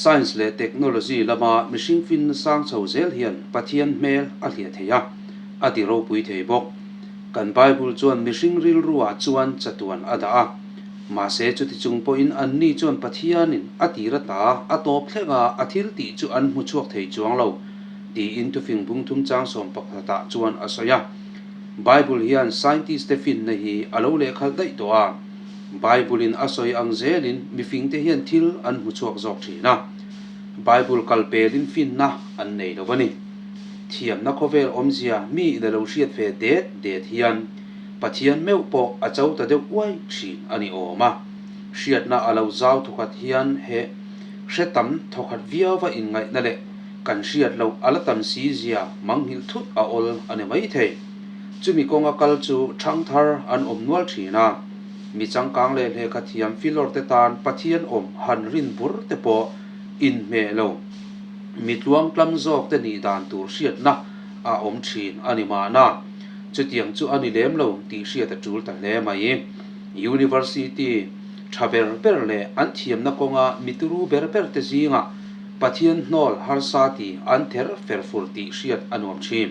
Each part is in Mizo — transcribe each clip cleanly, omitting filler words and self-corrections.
Science leh technology lama mihring finna sang chho zel hian Pathian hmel a hliah thei a, a ti ropui thei bawk. Kan Bible chuan mihring rilruah chuan chatuan a dah a. Mahse chuti chung pawhin anni chuan Pathianin a tir ata a tawp thleng a, a thil tih chu an hmu chhuak thei chuang lo, tiin thufing bung thum chang sawm pakhatah chuan a sawi a. Bible hian scientist te finna hi a lo lehkhalh daih tawh a. Bible-in a sawi ang zelin mifingte hian thil an hmu chhuak zawk thin a, Bible kal pelin finna an nei lo a ni. Thiamna khawvel awmzia mi in a lo hriat ve det det hian Pathian meuh pawh a cho ta deuh uai thin a ni awm a. Hriatna a lo zau thawkhat hian he hre tam thawkhat viauva inngaihna leh kan hriat loh a la tam si zia manghilh thut a awl a ni maithei. Chumi kawnga kal chu ṭhangthar an awm nual ṭhin a, mi changkang leh lehkha thiam filawr te tan Pathian awm han rin bur te pawh inhmeh lo. Mi tluangtlam zawk te nih dan tur hriatna a awm ṭhin a ni mahna, chutiang chu a ni lem lo tih hriat a ṭul ta hle mai. University ṭha ber ber leh an thiamna kawnga mi turu ber ber te zingah Pathian hnawl harsa ti an ther fer fur tih hriat a nuam ṭhin.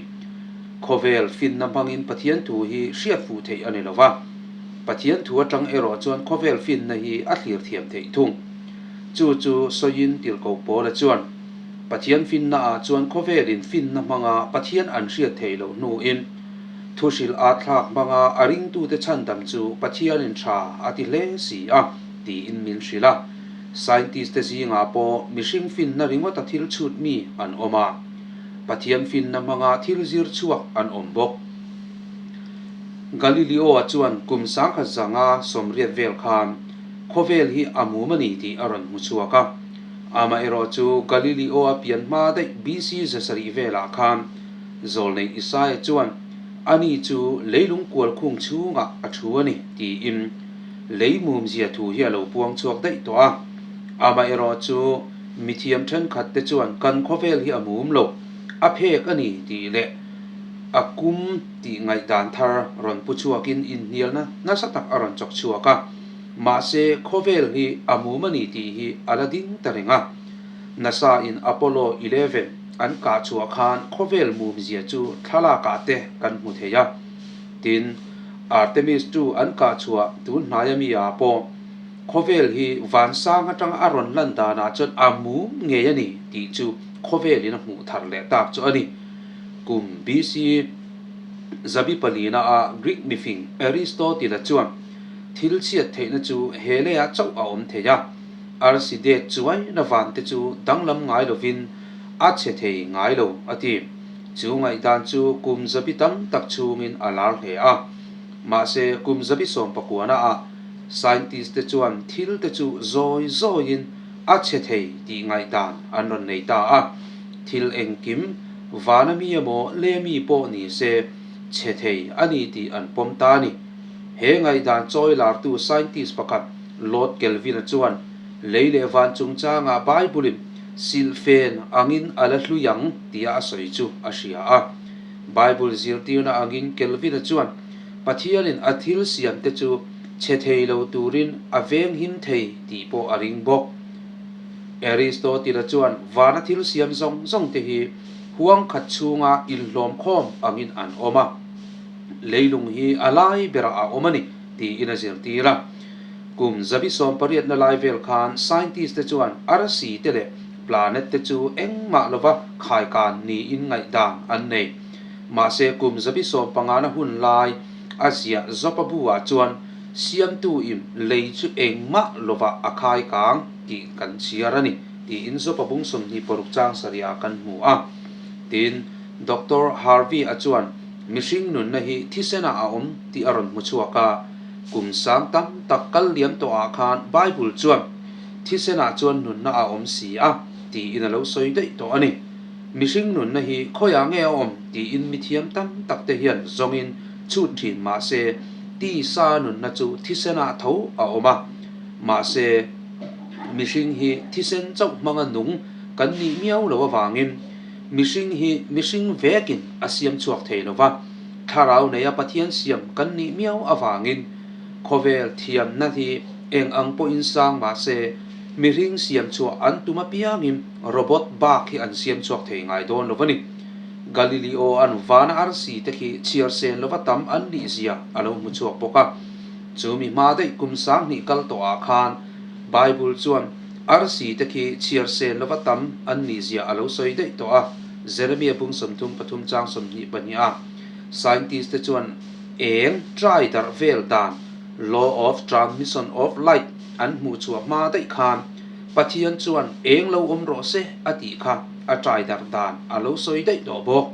Khawvel finna hmangin Pathian thu hi hriat fuh theih a ni lo va, Pathian thu atang erawh chuan khawvel finna hi a thlir thiam theih thung. Chu chu sawiin tirhkoh Paula chuan, Pathian finna ah chuan khawvelin finna hmanga Pathian an hriat theih loh hnuin, thu hrilh a thlak hmanga a ringtute chhandam chu Pathianin tha a ti hle si a, tiin min hrilh a. Scientist te zingah pawh mihring finna ringawta thil chhut mi an awm a. Pathian finna hmanga thil zir chhuak an awm bawk. Galileo-a chuan kum sangkhat zanga sawmriat vel khan khawvel hi a mum a ni tih a rawn hmu chhuak a. Amaherawh chu Galileo-a pian hma daih BC zasarih velah khan Zawlnei Isaia chuan ani chu leilung kual khung chhungah a thu a ni tiin lei mumzia thu hi a lo puang chhuak daih tawh a. Amaherawh chu Mithiam thenkhat te chuan kan khawvel hi a mum lo, a phek a ni tih leh a kum tih ngaihdan thar rawn pu chhuakin inhnialna nasa tak a rawn chawk chhuak a. Mahse, khawvel hi a mum a ni tih hi a la ding ta reng a. NASA in Apollo 11 an kah chhuah khan khawvel mum zia chu thlalakah te kan hmu thei a. Tin, Artemis 2 an kah chhuah tun hnaia mi ah pawh Khawvel hi vansang atanga a rawn lan danah chuan a mum ngei a ni tih chu khawvelin a hmuh thar leh tak chu a ni. Kum BC zabi palina a Greek mifing Aristotle-a chuan thil chhiat theihna chu he leiah chauh a awm thei a, arsi det chuaina vante chu danglam ngai lovin a chhe thei ngai lo a ti. Chu ngaihdan chu kum zabi tam tak chhungin a lar hle a. Mahse kum zabi sawm pakuana ah Scientist te chuan thil te chu zawi zawiin a chhe thei tih ngaihdan an rawn nei ta a. Thil engkim, vana mi emaw le mi pawh ni se, chhe thei a ni tih an pawm ta a ni. He ngaihdan chawi lartu scientist pakhat Lord Kelvin-a chuan lei leh van chungchangah Bible-in silhfen angin a la hlui ang tia a sawi chu a hria a. Bible zirtirna angin Kelvin-a chuan Pathianin a thil siamte chu chhe thei lo turin a venghim thei tih pawh a ring bawk. Aristotle-a chuan vana thil siam zawng zawng te hi huang khat chhunga inhlawm khawm angin an awm a, leilung hi a lai berah a awm a ni tiin a zirtir a. Kum zabi sawm pariatna lai vel khan scientist te chuan arsi te leh planet te chu engmah lova khaikan niin ngaihdan an nei. Mahse, kum zabi sawm pangana hun lai a ziah Zopa bu-ah chuan Siamtu im lei chu engmah lovah a khai kang tih kan chhiar a ni, tiin Zopa bung 26 chang sarihah kan hmu a. Tin, Doctor Harvey-a chuan mihring nunna hi thisenah a awm tih a rawn hmu chhuak a. Kum sang tam tak kal liam tawhah khan Bible chuan thisenah chuan nunna a awm si a, tiin a lo sawi daih tawh a ni. Mihring nunna hi khawiah nge a awm tiin mithiam tam tak te hian zawngin chhut thin mahse tisa nunna chu thisenah tho a awm a. Mahse mihring hi thisen chauh hmanga nung kan nih miau lo avangin mihring hi mihring vekin a siam chhuak thei lo va, thlarau neia Pathian siam kan nih miau avangin khawvel thiamna hi eng ang pawhin sang mahse. Mihring siam chhuah an tum apiangin robot bak hi an siam chhuak thei ngai dawn lo a ni. Galileo-a'n vana arsi te khi chhiar sen lova tam an nih zia a lo hmu chhuak bawk a. Chu mi hma daih kum 2000 kal tawhah khan Bible chuan arsi te khi chhiar sen lova tam an nih zia a lo sawi daih tawh a, Jeremia bung 33 chang 22 a. Scientist te chuan eng trai darh vel dan, law of transmission of light, an hmuh chhuah hma daih khan Pathian chuan eng lo awm rawh se a tih kha a trai darh dan a lo sawi daih tawh bawk.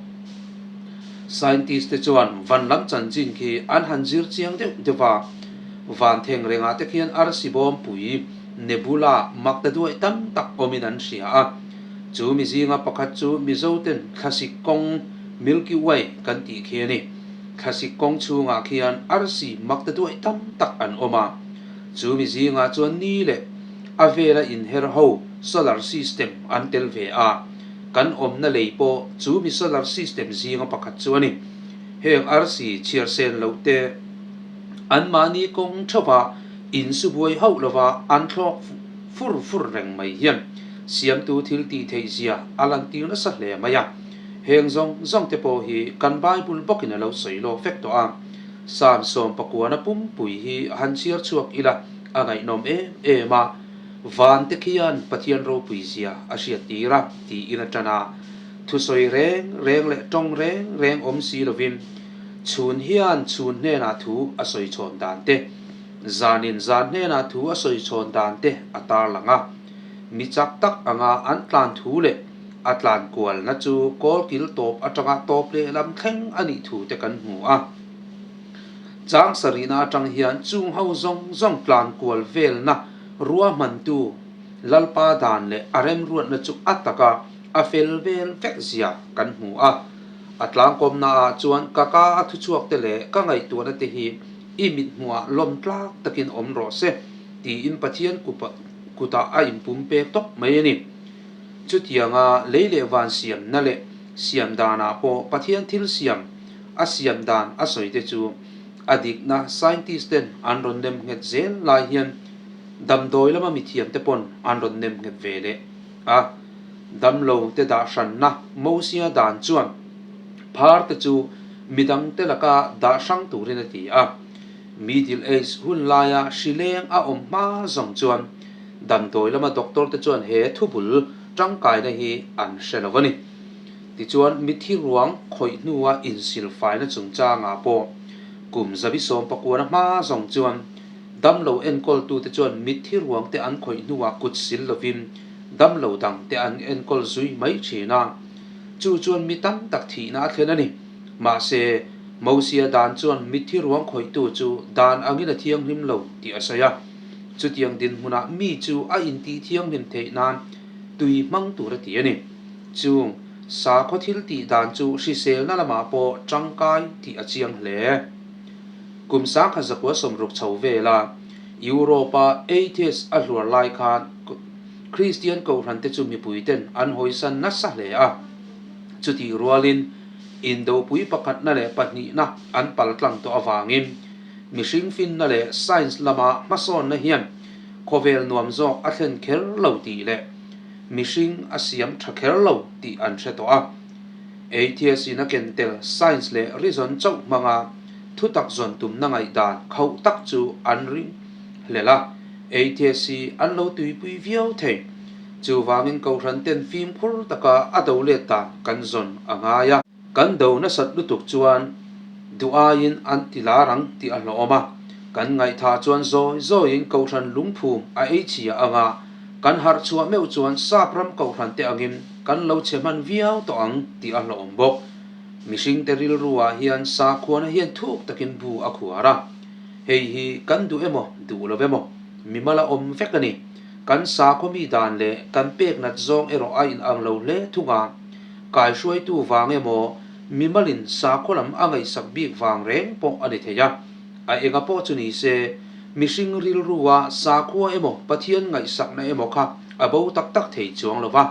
Scientist te chuan van lam chanchin khi an han zir chiang deuh deuh a, van theng rengah te khian arsi bawmpui, nebula, makta duai tam tak awmin an hria a. Chu mi zinga pakhat chu Mizoten thlasik kawng, Milky Way, kan tih khi a ni. Thlasik kawng chhungah khian arsi makta duai tam tak an awm a. Chu mi zingah chuan ni leh a vela inher ho solar system an tel ve a, kan awmna lei pawh chu mi solar system zinga pakhat chu a ni. Heng arsi chhiar sen loh te anmahni kawng theuha insubuai hauh lova an thlawk fur fur reng mai hian siamtu thil tih theih zia a lantir nasa hle mai a. Heng zawng zawng te pawh hi kan Bible bawkin a lo sawi lawk vek tawh a. Psalm sawmpakuana pumpui hi han chhiar chhuak ila a ngaihnawm em em a, Van te khian Pathian ropui zia a hriat tir a tiin a tan a, thusawi reng reng leh tawng reng reng awm si lovin chhun hian chhun hnenah thu a sawi chhawn dan te, zanin zan hnenah thu a sawi chhawn dan te a tarlang a. Mi chak tak anga an tlan thu leh a tlan kualna chu kawlkil tawp atanga tawp lehlam thleng a nih thu te kan hmu a. Chang sarihna atang hian chung ho zawng zawng tlan kual velna ruahmantu Lalpa dan leh a remruatna chu a taka a fel vel vek zia kan hmu a. A tlangkawmna ah chuan ka ka a thuchhuak te leh ka ngaihtuahna te hi i mithmuhah lawm tlak takin awm rawh se tiin Pathian kutah a inpum pek tawp mai a ni. Chutianga lei leh van siamna leh siam danah pawh Pathian thil siam a siam dan a sawi te chu a dikna scientist ten an rawn nem nghet zel lai hian damdawi lama mithiam te pawn an rawn nem nghet ve leh a. Damlo te dah hranna Mosia dan chuan phar te chu midang te laka dah hrang turin a ti a. Middle Age hun laia hri leng a awm hma zawng chuan Damdawi lama doctor te chuan he thubul tangkaina hi an hre lo a ni. Tichuan, mitthi ruang khawih hnua insilfaina chungchangah pawh kum zabi sawmpakuana hma zawng chuan damlo enkawltute chuan mitthi ruang te an khawih hnuah kut sil lovin damlo dang te an enkawl zui mai thin a. Chu chuan mi tam tak thihna a thlen a ni. Mahse, Mosia dan chuan mitthi ruang khawihtu chu dan angin a thianghlim lo tih a sawi a. Chutiang dinhmunah mi chu a intih thianghlim theih nan tui hmang tur a ti a ni. Chung sakhaw thil tih dan chu hriselna lamah pawh tangkai tih a chiang hle. Kum 1960 chho vela Europe-a atheist a hluar lai khan Kristian kohhrante chu mipuiten an hawisan nasa hle a. Chutih rualin indopui pakhatna leh pahnihna an paltlang tawh avangin Mihring finna leh science lama hmasawnna hian khawvel nuam zawk a thlen kher lo tih leh mihring a siam tha kher lo tih an hre tawh a. Atheist in a ken tel science leh reason chauh hmanga thutak zawn tumna ngaihdan khauh tak chu an ring hlel a, atheist hi an lo tuipui viau thei. Chuvangin kohhran ten fimkhur taka a do let dan kan zawn a ngai a. Kan do nasat lutuk chuan duh aiin an ti lar ang tih a hlawhawm a, kan ngaihthah chuan zawi zawiin kohhran lungphum a ei chhia ang a, kan harh chhuah meuh chuan sap ram kohhran te angin kan lo chhe hman viau tawh ang tih a hlawhawm bawk. Mihringte rilruah hian sakhuana hian thuk takin bu a khuar a, hei hi kan duh emaw duh lo emaw mimal a awm vek a ni. Kan sakhaw mi dan leh kan pek nat zawng erawh a inang lo hle thung a. Kaihruaitu vang emaw, mimalin sakhaw lam a ngaihsak bik vang reng pawh a ni thei a. A enga pawh chu ni se, mihring rilrua sakhua emaw Pathian ngaihsakna emaw kha a bo tak tak thei chuang lo va.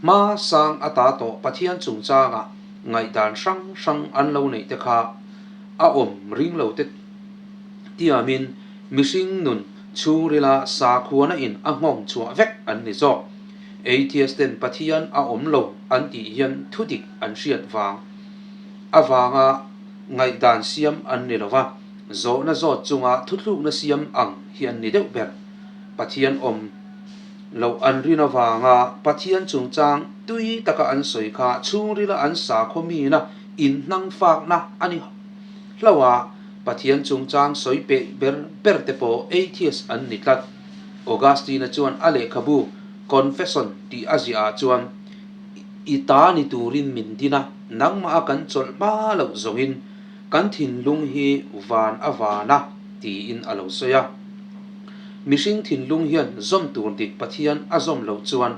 Hma sang a ta tawh Pathian chungchanga ngaihdan hrang hrang an lo neih te kha a awm ring lo te tiamin mihring nun. Chhungrila sakhuana in a nghawng chhuah vek an ni zawk. Atheist ten Pathian a awm lo an tih hian thudik an hriat vang avanga ngaihdan siam an ni lo va, zawhna zawt chunga thuthlukna siam ang hi an ni deuh ber. Pathian awm loh an rin avanga Pathian chungchang tui taka an sawi kha chhungrila an sakhaw mina inhnangfakna a ni hlauh a, Pathian chungchang sawi peih ber ber te pawh atheist an ni tlat. Augustine-a chuan a lehkhabu Confession tih a ziah ah chuan, I ta ni turin min din a, nangmah a kan chawlh hma loh zawngin kan thinlung hi van a van a, tiin a lo sawi a. Mihring thinlung hian zawm tur dik Pathian a zawm loh chuan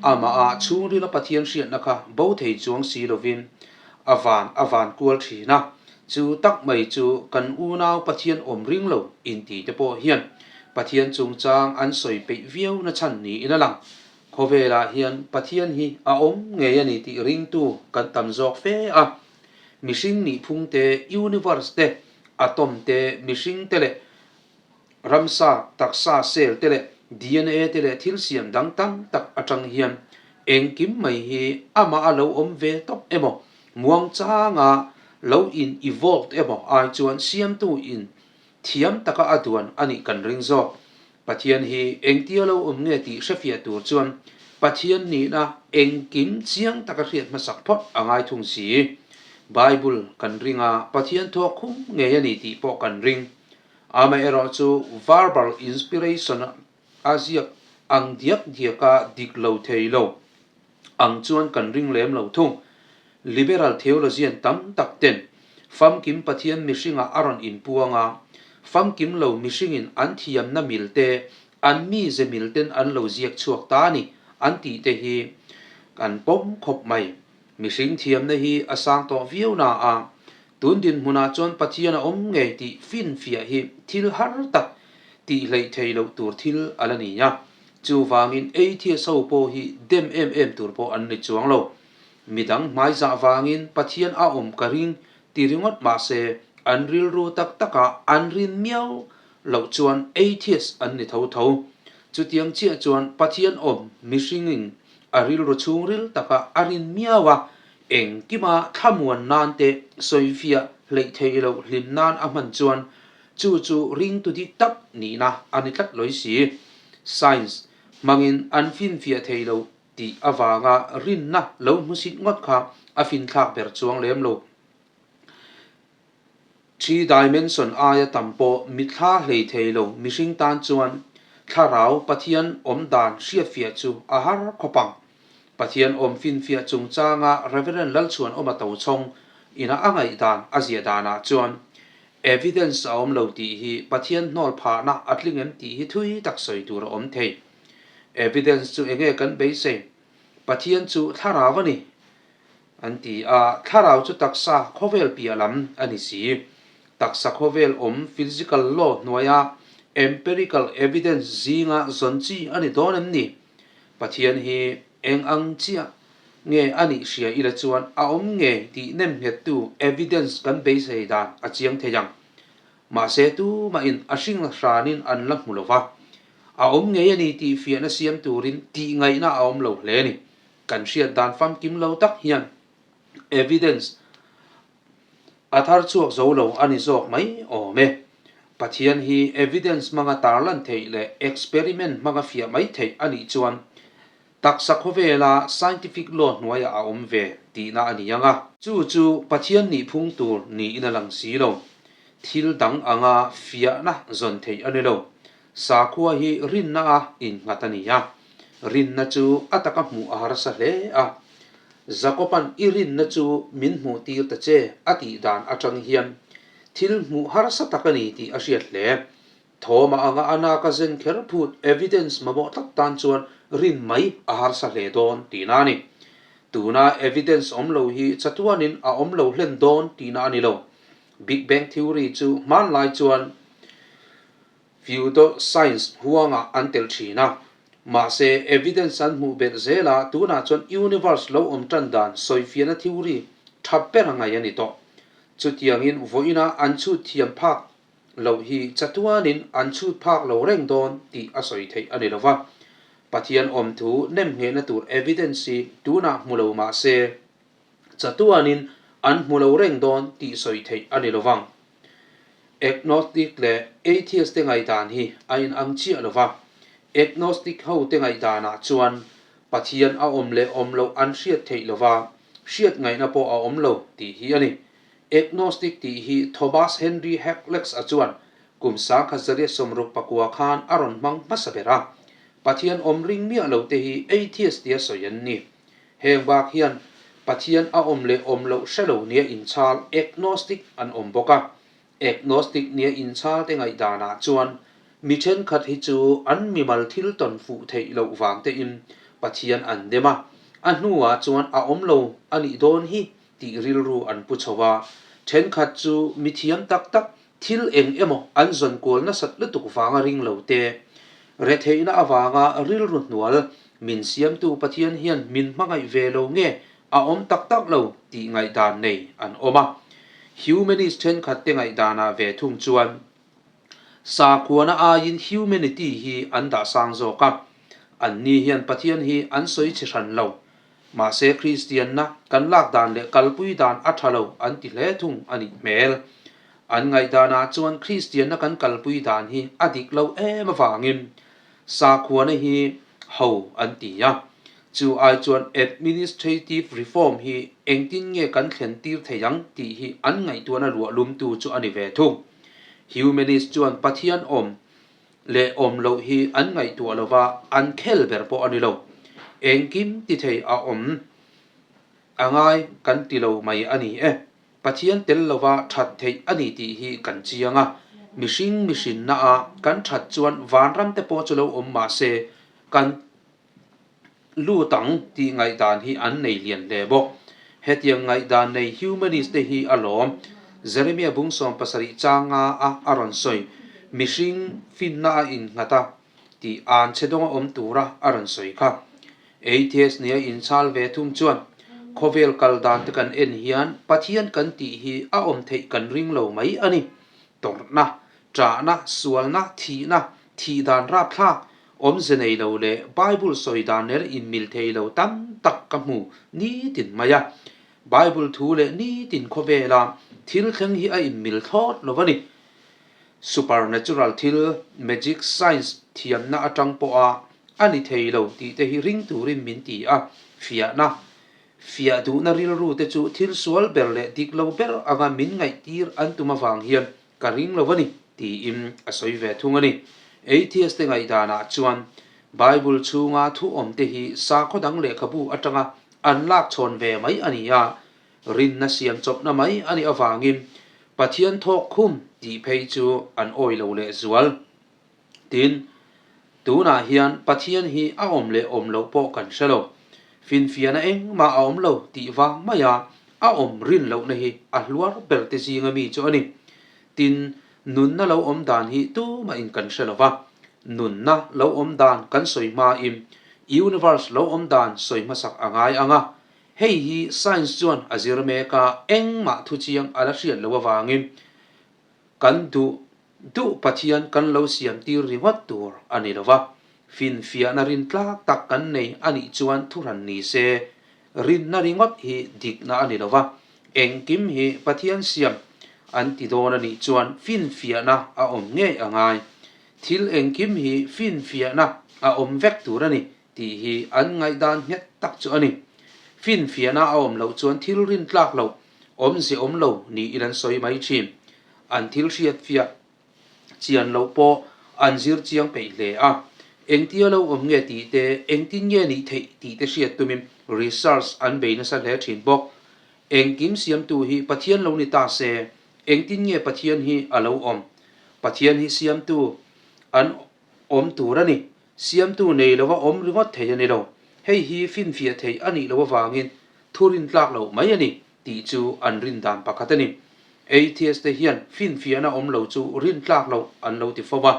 amah ah chhungrila Pathian hriatna kha bo thei chuang si lovin a van a van kual thin a, chu tak mai chu kan unau Pathian awm ring lo inti te pawh hian Pathian chungchang an sawi peih viau na chhan niin a lang. Khawvelah hian Pathian hi a awm ngei a ni tih ringtu kan tam zawk fe a, mihring nihphung te, universe te, atom te, mihring te leh Ramsa, taksa, cell te leh dna te leh thil siam dang tam tak atang hian engkim mai hi amah a lo awm ve tawp emaw, muangchanga lo in evolved emaw ai chuan siamtu in thiam taka a duan a nih kan ring zawk. Pathian hi engtia lo awm nge tih hrefiah tur chuan Pathian nihna engkim chiang taka hriat hmasak phawt a ngai thung si. Bible kan ring a, Pathian thawk khum ngei a ni tih pawh kan ring. Amaherawhchu verbal inspiration a ziak ang diak diaka dik lo thei lo ang chuan kan ring lem lo thung. Liberal theologian tam tak ten famkim Pathian mihringah a rawn inpuang a, famkim lo mihringin an thiamna mil te, an mize mil ten an lo ziak chhuak ta a ni an tih te hi kan pawm khawp mai. Mihring thiamna hi a sang tawh viau na a, Tun dinhmunah chuan Pathian a awm ngei tih finfiah hi thil har tak tih hleih thei loh tur thil a la ni a. Chuvangin atheist ho pawh hi dem em em tur pawh an ni chuang lo. Midang hmaizah vangin Pathian a awm ka ring ti ringawt mahse an rilru tak takah an rin miau loh chuan atheist an ni tho tho. Chutiang chiah chuan Pathian awm mihringin a rilru chhungril taka a rin miau a, Engkima thlamuan nan te sawifiah hleih theih loh hlim nan a hman chuan chu chu ringtu dik tak nihna a ni tlat lawih si. Science hmangin an finfiah thei lo tih avanga rinna lo hmusit ngawt kha a finthlak ber chuang lem lo. Three dimension aia tam pawh mitthla hlei thei lo mihring tan chuan thlarau Pathian awm dan hriatfiah chu a har khawp ang. Pathian awm finfiah chungchanga Rev. Lalchhuanawma Tochhawng ina a ngaihdan a ziah danah chuan evidence a awm lo tih hi Pathian hnawl phahna a tling em tih hi thui tak sawi tur a awm thei. Evidence chu enge kan beisei? Pathian chu thlarau a ni. An ti a, thlarau chu taksa khawvel piah lam a ni si. Taksa khawvel awm physical law hnuaia empirical evidence zinga zawn chi a ni dawn em ni? Pathian hi eng ang chiah nge a nih hria ila chuan a awm nge tih nemnghettu evidence kan beisei dan a chiang thei ang. Mahse tumahin a hring hranin an la hmu lo va, a awm ngei a ni tih fiahna siam turin tihngaihna a awm lo hle a ni. Kan hriat dan famkim lo tak hian evidence a thar chhuak zo lo a ni zawk mai awm e. Pathian hi evidence hmanga tarlan theih leh experiment hmanga fiah mai theih a nih chuan taksa khawvela scientific law hnuaiah a awm ve tihna a ni ang a. Chu chu Pathian nihphung tur niin a lang si lo. Thil dang anga fiahna zawn theih a ni lo. Sakhua hi rinna a innghat a ni a, rinna chu a taka hmuh a harsa hle a. Jakoba'n i rinna chu min hmuh tir ta che a tih dan atang hian thil hmuh harsa tak a ni tih a hriat hle. Thawma anga a naka zen kher phut evidence mamawh tlat tan chuan rin mai a harsa hle dawn tihna a ni. Tuna evidence awm lo hi chatuanin a awm lo hlen dawn tihna a ni lo. Big Bang Theory chu hmanlai chuan Pseudo science huangah an telh thin a, mahse evidence an hmuh belh zel a, tunah chuan universe lo awm tan dan sawifiahna theory tha ber a ngaih a ni tawh. Chutiangin vawiina an chhut thiam phak loh hi chatuanin an chhut phak lo reng dawn tih a sawi theih a ni lo va. Pathian awm thu nemnghehna tur evidence hi tunah hmu lo mah se, chatuanin an hmu lo reng dawn tih sawi theih a ni lo vang. Agnostic leh atheist te ngaihdan hi a inang chiah lo va. Agnostic ho te ngaihdanah chuan Pathian a awm leh awm loh an hriat theih lo va, hriat ngaihna pawh a awm lo tih hi a ni. Agnostic tih hi Thomas Henry Hakluyt-a chuan kum 1969 khan a rawn hmang hmasa ber a. Pathian awm ring miah lo te hi atheist tia sawi an ni. Heng bak hian Pathian a awm leh awm loh hre lo nia inchhal agnostic an awm bawk a. Agnostic nia inchhal te ngaihdanah chuan mi thenkhat hi chu an mimal thil tawn fuh theih loh vang tein Pathian an dem a, a hnuah chuan a awm lo a nih dawn hi tih rilru an pu chho a, thenkhat chu mi thiam tak tak thil eng emaw an zawn kual nasat lutuk vanga ring lo te, retheihna avanga rilru hnual min siamtu Pathian hian min hmangaih ve lo nge a awm tak tak lo tih ngaihdan nei an awm a. Humanist thenkhat te ngaihdanah ve thung chuan sakhuana aiin humanity hi an dah sang zawk a, anni hian Pathian hi an sawi chhe hran lo. Mahse Kristianna kan lak dan leh kalpui dan a tha lo an ti hle thung a nih hmel. An ngaihdanah chuan Kristianna kan kalpui dan hi a dik lo em avangin sakhuana hi ho an ti a. Chu ai chuan administrative reform hi engtin nge kan thlen tir thei ang tih hi an ngaihtuahna luah lumtu chu a ni ve thung. Humanist chuan Pathian awm leh awm loh hi an ngaihtuah lo va, an khel ber pawh a ni lo. Engkim ti thei a awm a ngai kan ti lo mai a ni e. Pathian tel lova that theih a ni tih hi kan chiang a, mihring mihrinna a kan that chuan vanram te pawh chu lo awm mah se kan Lut ang tih ngaihdan hi an nei lian hle bawk. Hetiang ngaihdan nei humanist te hi a lawm. Jeremia bung 70 changa a a rawn sawi, mihring finna a innghat a tih an chhe dawnga awm tura a rawn sawi kha. Atheist nia inchhal ve thung chuan khawvel kal dan te kan en hian Pathian kan tih hi a awm theih kan ring lo mai a ni. Tawrhna, ṭahna, sualna, thihna, thih dan rapthlak, Awmze nei lo leh Bible sawi dan nen inmil thei lo tam tak ka hmu nitin mai a. Bible thu leh nitin khawvela thil thleng hi a inmil thlawt lo a ni. Supernatural thil, magic, science thiamna atang pawha a ni thei lo tih te hi ring turin min ti a, fiahna, fiah duhna rilru te chu thil sual ber leh dik lo ber anga min ngaihtir an tum avang hian Ka ring lo a ni, tiin a sawi ve thung a ni. Atheist te ngaihdanah chuan Bible chhunga thu awmte hi sakhaw dang lehkhabu atanga an lak chhawn ve mai a ni a, rinna siam chawpna mai a nih avangin Pathian thawk khum tih phei chu an awi lo lehzual. Tin, tunah hian Pathian hi a awm leh awm loh pawh kan hre lo. Finfiahna engmah a awm lo tih vang maia a awm rin lohna hi a hluar ber te zinga mi chu a ni. Tin, nunna lo awm dan hi tumahin kan hre lo va. Nunna lo awm dan kan sawi hmain universe lo awm dan sawi hmasak a ngai ang a. Hei hi science chuan a zir mek a, engmah thuchiang a la hriat loh avangin kan duh Duh Pathian kan lo siam tir ringawt tur a ni lo va, finfiahna rin tlak tak kan nei a nih chuan thuhran ni se, rinna ringawt hi dikna a ni lo va, engkim hi Pathian siam an ti dawn a nih chuan finfiahna a awm ngei a ngai. Thil engkim hi finfiahna a awm vek tur a ni tih hi an ngaihdan nghet tak chu a ni. Finfiahna a awm loh chuan thil rin tlak loh, awmze awm lo niin an sawi mai thin. An thil hriatfiah chian loh pawh an zir chiang peih hle a, engtia lo awm nge tih te, engtin nge nih theih tih te hriat tumin research an bei nasa hle thin bawk. Engkim siamtu hi Pathian lo ni ta se, engtin nge Pathian hi a lo awm? Pathian hi siamtu an awm tur a ni. Siamtu nei lova awm ringawt thei a ni lo. Hei hi finfiah theih a nih loh avangin thu rintlak loh mai a ni. tih chu an rin dan pakhat a ni. Atheist te hian finfiahna awm lo chu rin tlak loh an lo ti fo va.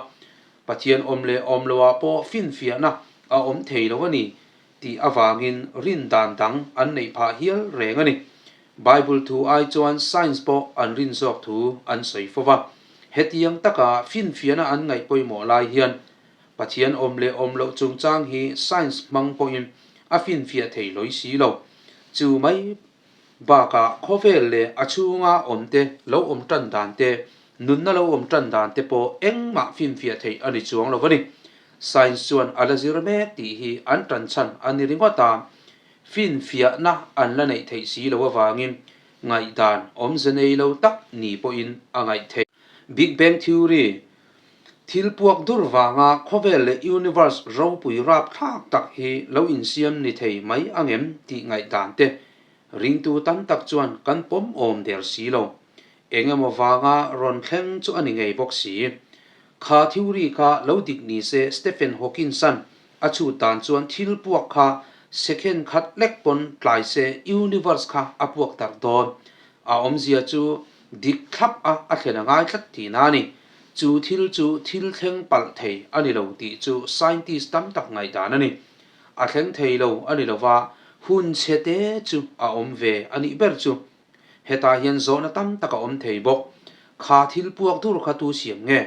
Pathian awm leh awm loah pawh finfiahna a awm thei lo a ni tih avangin rin dan dang an neih phah hial reng a ni. Bible thu ai chuan science pawh an rin zawk thu an sawi fo va. Hetiang taka finfiahna an ngaih pawimawh lai hian Pathian awm leh awm loh chungchang hi science hmang pawhin a finfiah thei lawi si lo. Chu mai bakah khawvel leh a chhunga awmte lo awm tan dan te, nunna lo awm tan dan te pawh engmah finfiah theih a ni chuang lo a ni. Science chuan a la zir mek tih hi an tan chhan a ni ringawt a, finfiahna an la neih theih si lo avangin ngaihdan awmze nei lo tak ni pawhin a ngaih theih. Big Bang Theory, Thil puak dur vanga khawvel leh universe ropui rapthlak tak hi lo insiam ni thei mai angem tih ngaihdan te ringtu tam tak chuan kan pawm awm der si lo. Eng emaw vanga rawn thleng chu a ni ngei bawk si. Kha theory kha lo dik ni se Stephen Hawkins-a'n a chhut dan chuan thil puak kha second khat lek pawn tlai se universe kha a puak darh dawn. A awmzia chu dik thlap a a thlen a ngai tlat tihna a ni. Chu thil chu thil thleng palh thei a ni lo tih chu scientist tam tak ngaihdan a ni. A thleng thei lo a ni lova, hun chhe te chu a awm ve a nih ber chu. Hetah hian zawhna tam tak a awm thei bawk. Kha thil puak dur kha tu siam nge?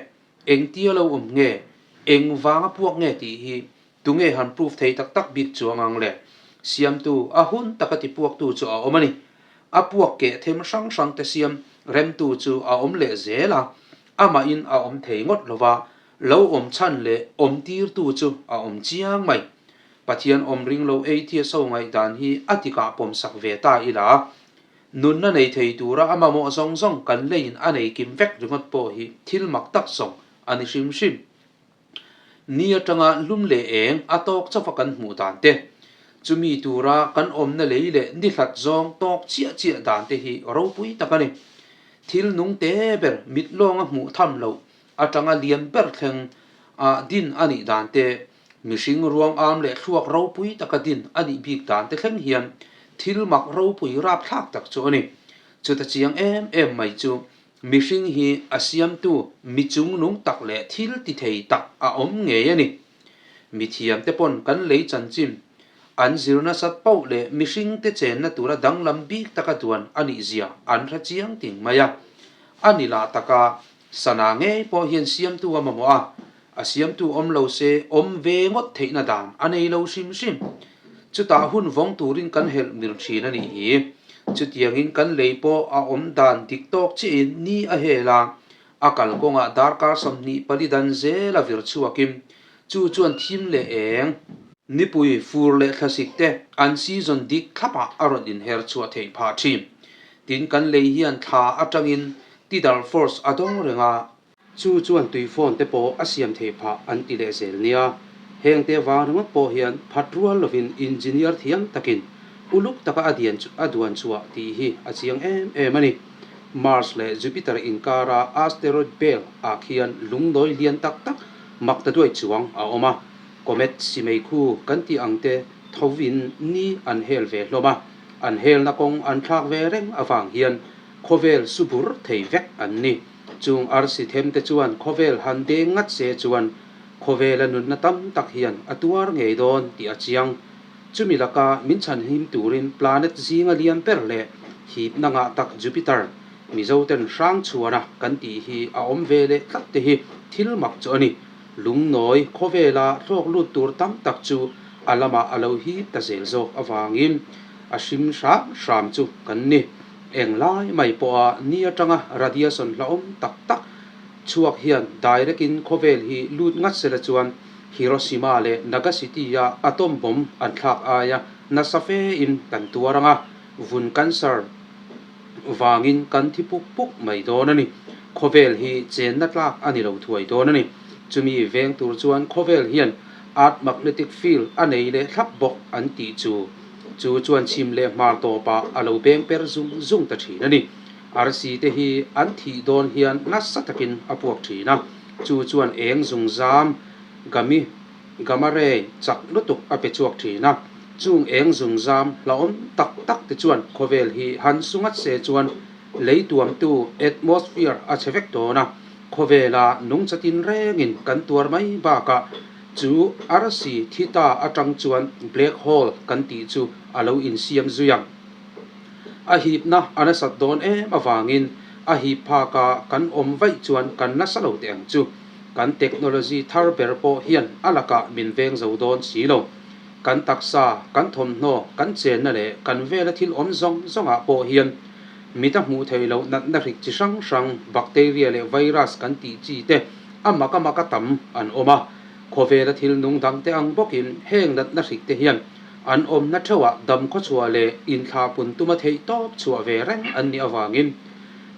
Engtia lo awm nge? Eng vanga puak nge tih hi Tunge han proof thei tak tak bik chuang ang le? Siamtu, a hun taka tipuaktu chu a awm a ni. A puak keh them hrang hrang te siam remtu chu a awm leh zel a, amahin a awm thei ngawt lo va, lo awm chhan leh awm tirtu chu a awm chiang mai. Pathian awm ring lo atheist ho ngaihdan hi a tikah pawmsak ve ta ila, nunna nei thei tura a mamawh zawng zawng kan leiin a nei kim vek ringawt pawh hi thil mak tak zawng a ni hrim hrim. Ni atanga hlum leh eng a tawk chauh a kan hmuh dan te, chumi tura kan awmna lei leh ni hlat zawng tawk chiah chiah dan te hi ropui tak a ni. Thil nung te ber mit lawnga hmuh tham loh atanga lian ber thleng a din a nih dan te, mihring ruang am leh thluak ropui taka din a nih bik dan te thleng hian thil mak ropui rapthlak tak chu a ni. Chuta chiang em em mai chu Mihring hi a siamtu mi chungnung tak leh thil ti thei tak a awm ngei a ni. Mithiamte pawn kan lei chanchin an zir nasat poh leh mihringte chenna tura danglam bik taka duan a nih zia an hre chiang ting mai a. A ni lah taka sana ngei pawh hian siamtu a mamawh a, A siamtu awm lo se awm ve ngawt theihna dan a nei lo hrim hrim. Chutah hun vawng turin kan helh mir thin a nih hi. Chutiangin kan lei pawh a awm dan dik tawk chiahin ni a hel a, a kalkawngah darkar 24 dan zel a vir chhuakin chu chuan thim leh eng, nipui, fur leh thlasik te an season dik thlapah a rawn inher chhuah theih phah thin. Tin, kan lei hian thla atangin tidal force a dawng reng a, Chu chuan tuifawn te pawh a siam theih phah an ti leh zel nia. Heng te vang ringawt pawh hian phat rual lovin engineer thiam takin uluk taka a dian a duan chhuah tih hi a chiang em em a ni. Mars leh Jupiter inkara asteroid belt ah khian lungnawi lian tak tak mak ta duai chuang a awm a. Comet simeikhu kan tih ang te thovin ni an hel ve hlawm a, an helna kawng an thlak ve reng avang hian khawvel subur thei vek an ni. Chung arsi them te chuan khawvel han deng ngat se chuan khawvela nunna tam tak hian a tuar ngei dawn tih a chiang. Chumi laka min chhanhim turin planet zinga lian ber leh hipna ngah tak Jupiter, Mizoten hrang chhuana kan tih hi a awm ve leh tlat te hi thil mak chu a ni. Lungnawi khawvela thlawk lut tur tam tak chu a lamah a lo hip ta zel zawk avangin a hrim hram hram chu kan ni. Englai mai pawha ni atanga radiation hlauhawm tak tak chhuak hian direct in khawvel hi lut ngat sela chuan Hiroshima leh Nagasity-a atom bomb an thlak aia nasa fe in kan tuar ang a, vun cancer vangin kan thi puk puk mai dawn a ni. Khawvel hi chenna tlak a ni lo thuai dawn a ni. Chumi veng tur chuan khawvel hian earth magnetic field a nei leh thlap bawk an tih chu. Chu chuan chhim leh hmar tawpah a lo beng per zung zung ta thin a ni. Arsi te hi an thih dawn hian nasa takin a puak thin a, chu chuan eng zung zam gami gamma ray chak lutuk a pe chhuak thin a. Chung eng zung zam hlauhawm tak tak te chuan khawvel hi han su ngat se chuan lei tuamtu atmosphere a chhe vek dawn a, khawvela nungcha tinrengin kan tuar mai bakah Chu arsi thi ta atang chuan black hole kan tih chu a lo insiam zui ang. A hipna a nasat dawn em avangin A hip phaka kan awm vaih chuan kan nasa lo teh ang chu. Kan technology thar ber pawh hian a lakah min veng zo dawn si lo. Kan taksa, kan thawmhnaw, kan chenna leh kan vela thil awm zawng zawngah pawh hian mit a hmuh theih loh natna hrik chi hrang hrang, bacteria leh virus kan tih chi te a mak a mak a tam an awm a. Khawvela thil nung dang te ang bawkin heng natna hrik te hian an awmna theuhah dam khawchhuah leh inthlahpun tuma theih tawp chhuah ve reng an nih avangin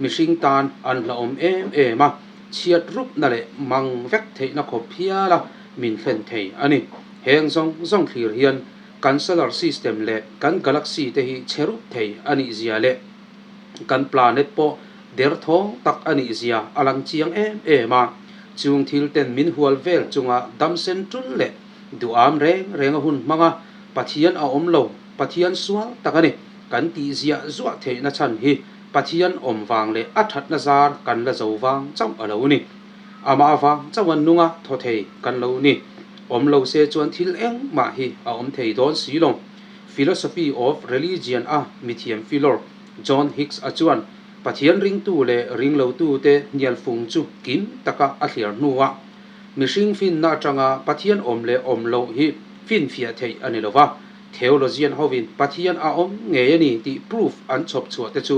mihring tan an hlauhawm em em a, chhiat rupna leh mang vek theihna khawp hiala min thlen thei a ni. Heng zawng zawng thlir hian kan solar system leh kan galaxy te hi chhe rup thei a nih zia leh kan planet pawh derthawng tak a nih zia a lang chiang em em a. Chung thil ten min hual vel chunga dam sen tul leh duham reng reng a hun hmang a, Pathian a awm lo, Pathian sual tak a ni kan tih ziah zuah theihna chhan hi Pathian awm vang leh a thatna zar kan la zo vang chauh a lo ni. Amah avang chauh a nunga thaw thei kan lo ni. Awm lo se chuan thil engmah hi a awm thei dawn si lo. Philosophy of Religion a mithiam filawr John Hicks a chuan Pathian ringtu leh ringlotute hnialfung chu kim taka a thliar hnuah mihring finna atanga Pathian awm leh awm loh hi finfiah theih a ni lo va, theologian hovin Pathian a awm ngei a ni tih proof an chhawp chhuah te chu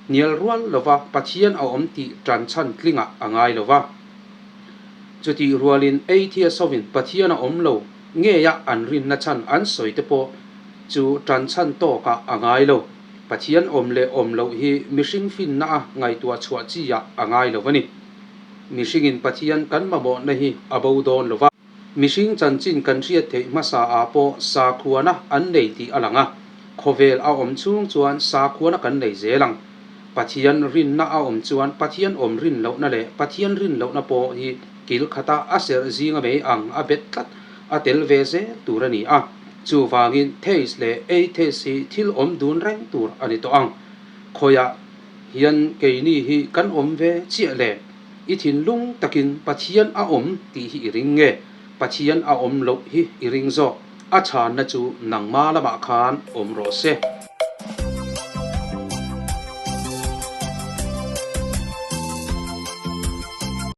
hnial rual lova Pathian a awm tih tan chhan tlingah a ngai lo va. Chutih rualin atheist hovin Pathian a awm lo ngeia an rinna chhan an sawi te pawh chu tan chhan tawkah a ngai lo. Pathian awm leh awm loh hi mihring finna a ngaihtuah chhuah chi ah a ngai lo a ni. Mihringin Pathian kan mamawhna hi a bo dawn lo va. Mihring chanchin kan hriat theih hmasa ah pawh sakhuana an nei tih a lang a, khawvel a awm chhung chuan sakhuana kan nei zel ang. Pathian rinna a awm chuan Pathian awm rin lohna leh Pathian rin lohna pawh hi kil khata a serh zinga mai ang a bet tlat a tel ve zel tur a ni a. Chuvangin theist leh atheist hi thil awm dun reng tur a ni tawh ang. Khawiah hian keini hi kan awm ve chiah le? I thinlung takin Pathian a awm tih hi i ring nge? Pathian a awm loh hi i ring zawk? A chhanna chu nangma lamah khan awm rawh se.